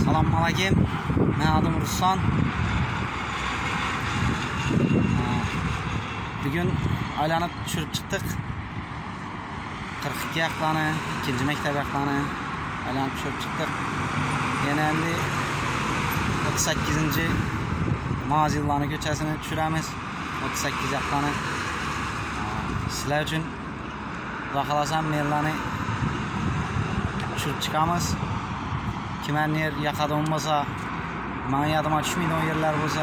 Salam aleyküm. Mən adım Ruslan. Bugün aylanıp tushirib chiqdik. 42 yoqlarni, 2 maktab yoqlarni aylanıp tushirib chiqdik. Yana endi 38 Mazillarni ko'chasini tushiramiz. 38 yoqlarni. Sizlar uchun xudo xohlasa merlarni tushirib chiqamiz. Kimlar yer yoqadi bo'lmasa, meni yodıma tushmaydigan yerlar bo'lsa,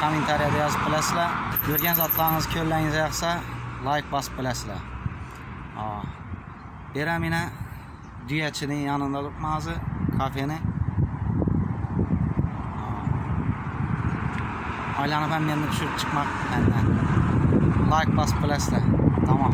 kommentariyada yozib bilasizlar. Ko'rgan zatlaringiz ko'rlaringiz yoqsa, like bosib bilasizlar. Bera meni Düyachining yanında turibmiz, kafeni. Aylanib ham meni tushirib chiqmaq mendan. Like bosib bilasizlar. Tamam.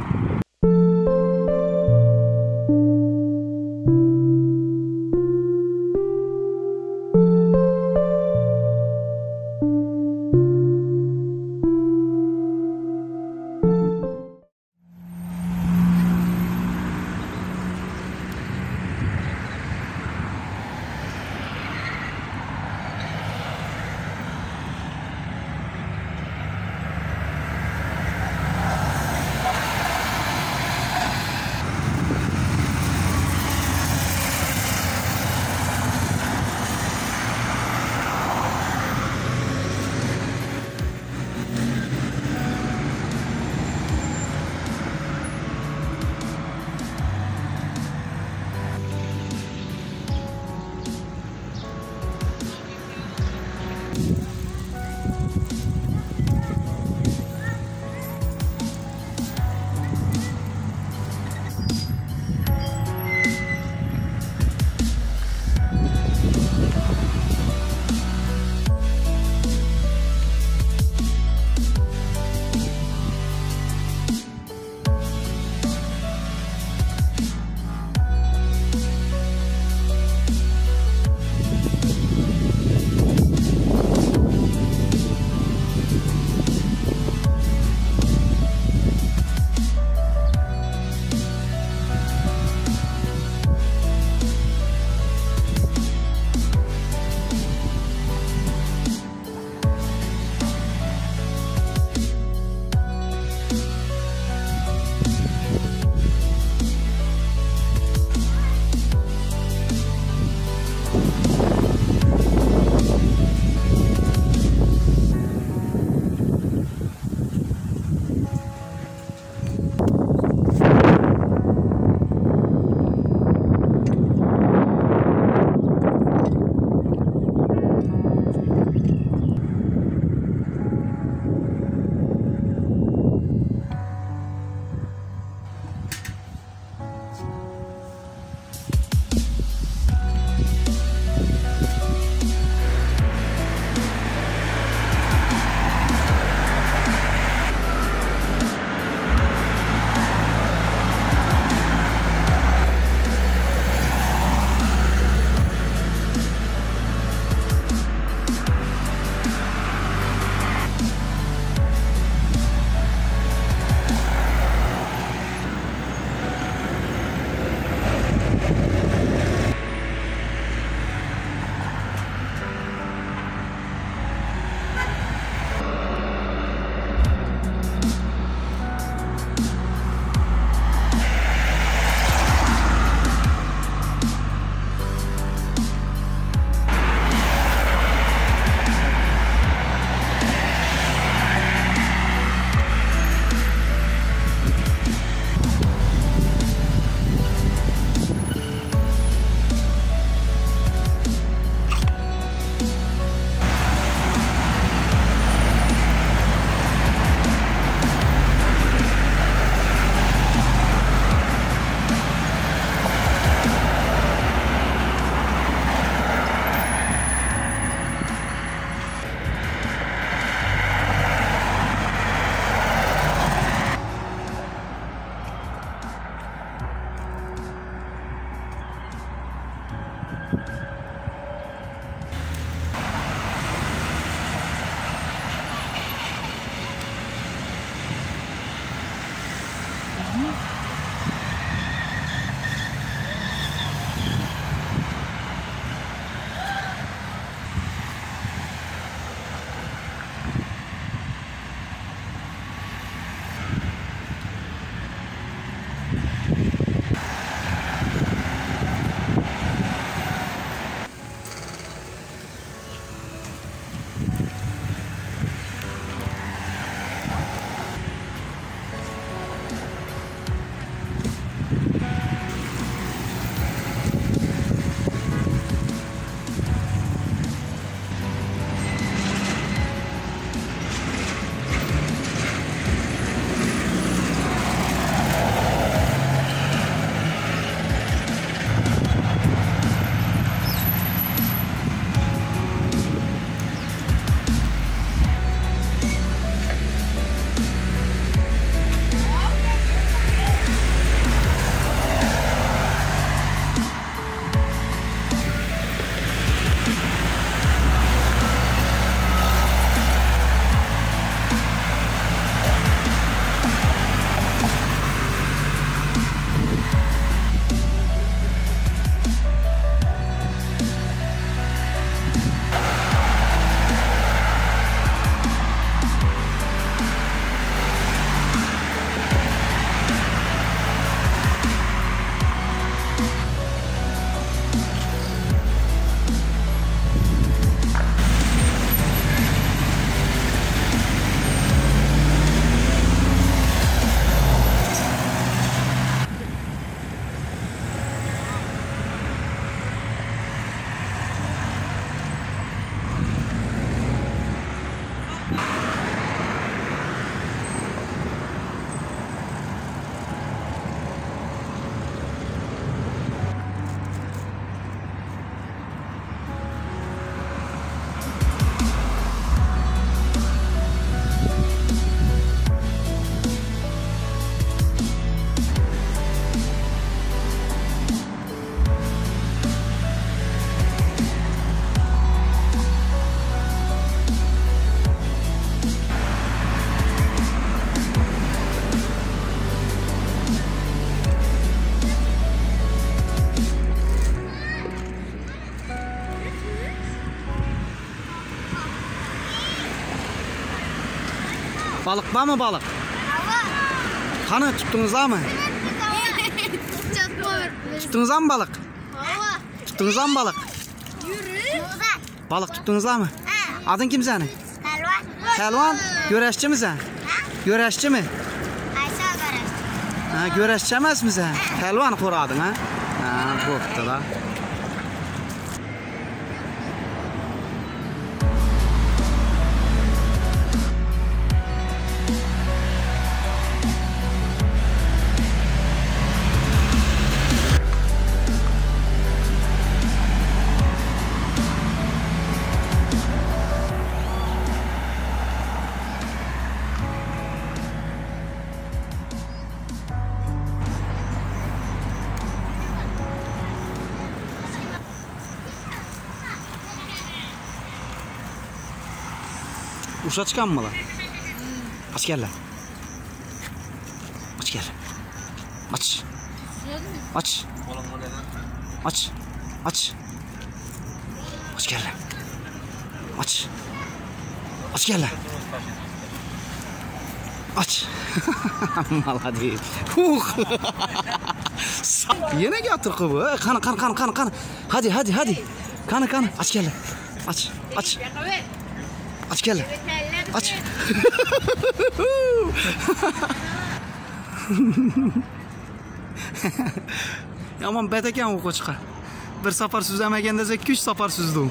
Baliq bormi baliq? Qani tutdingizlarmi? Tutdingizlarmi baliq? Tutdingizlarmi baliq? Baliq tutdingizlarmi? Ading kim seni? Palvon. Palvon? Görashchimisan? Görashchimi? Ayşe görashchi. Ha, görashchi emasmisan? Palvon qo'rading ha? Ha, bo'pti-da. Uşa çıkan mı lan? Aç gel lan. Aç gel. Aç. Aç. Aç. Aç. Aç gel lan. Aç. Aç gel lan. Aç. Молодец. Ух. Yine getir bu. Qani qani qani qani qani. Hadi hadi hadi. Qani qani. Aç gel lan. Aç. Aç. Aç gel. Aç. Yomon bet ekan u qo'chqa. Bir safar suzamagan desa 2-3 safar suzdi u.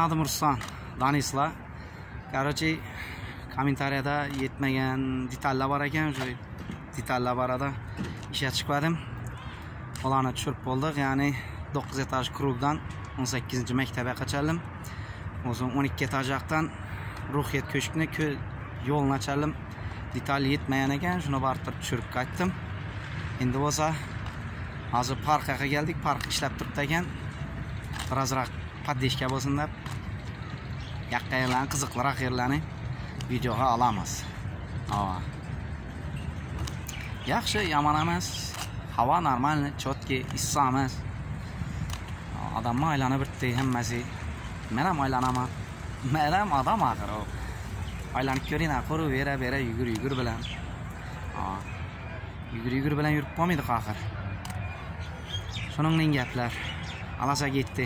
Adım Ruslan, Danisla. Короче, kommentariyada yetmagan detallar bor ekan, o'sha detallar borada ishga chiqmadim. Ularni tushirib bo'ldik, ya'ni 9 etaj klubdan 18-maktabga qachaldim. O'zim 12 etaj yoqdan Ruhiyat ko'shkini yo'lini achaldim. Detal yetmagan ekan, shuni bartirib tushirib qaytdim. Endi bo'lsa hozir parkka keldik, park ishlab turibdi ekan. Birozroq поддержка bo'lsin deb yaqin yerlarni, qiziqliroq yerlarni videoga olamiz. Ava. Yaxshi, yomon emas. Havo normal, chotki, issiq emas. Odamni aylanib bitdi hammasi. Men ham aylanaman. Men ham odam axir. Aylanib ko'ring, qurib bera-bera yugur-yugur bilan. Yugur-yugur bilan yurib bo'lmaydi axir. Shuningdek gaplar. Alasa ketdi.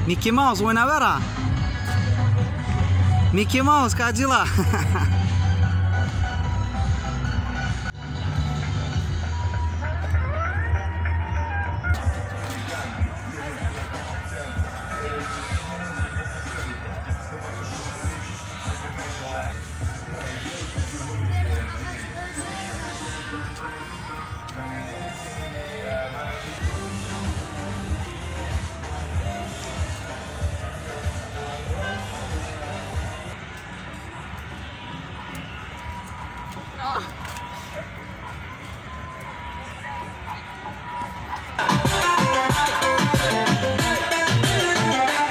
Микки Маус o'ynavera. Микки Маус, как дела?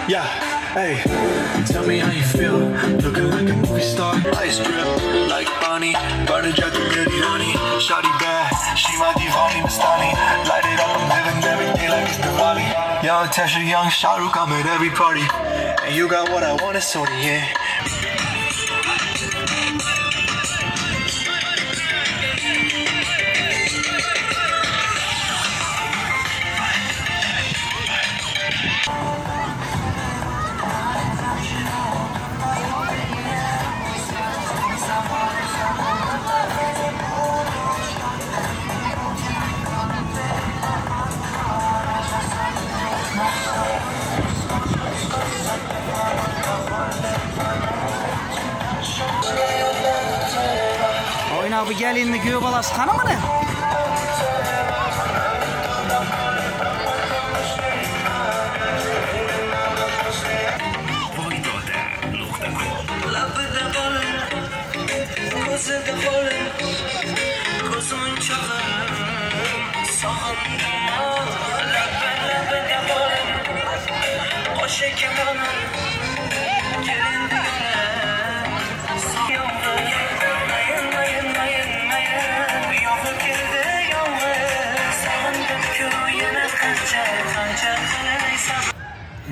Yeah, hey, tell me how you feel. Looking like a movie star. Ice drip like Bonnie. Burning Jack and Dirty Honey. Shawty bad, she my Diwali Mastani. Light it up, I'm living every day like it's Diwali. Young Tesha, young Shahrukh, I'm at every party. And you got what I want, it's Sony, yeah. Oyna bu gelinni kuyov bolasi qani buni?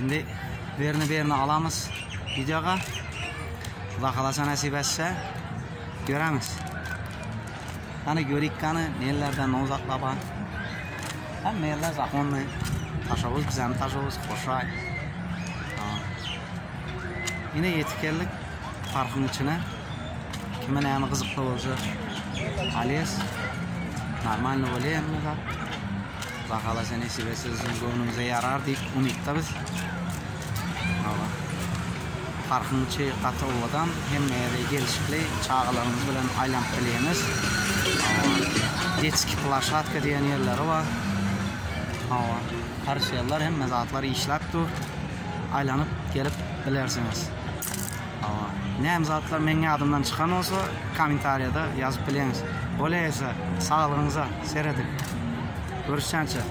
Endi berni olamiz videoga. Xudo xolasa nasib etsa ko'ramiz. Qani ko'rik qani nelardan uzoqlab. Hamma yerlar zaxonni Tashovuz bizani Tashovuz qo'shay. Yine yetib keldik parkning ichine. Kimga nima qiziqli bo'lsa, alez normalni o'ylaymiz. Xudo xolasa nasib etsa sizning ko'nglingizga yarar deb umiddamiz. Parkning ichi qattiq ovadan hamma yerga kelishikli chaqalarimiz bilan aylanib kelaymiz. Детский площадка degan yerlari bor. Karusellar hamma zatlar ishlab tur. Aylanib kelib bilarsiniz. Nima zatlar menga adimdan chiqqan bo'lsa, kommentariyada yozib bilingiz. Bo'laysa, sog'lig'ingizga seyreding. Ko'rishgancha.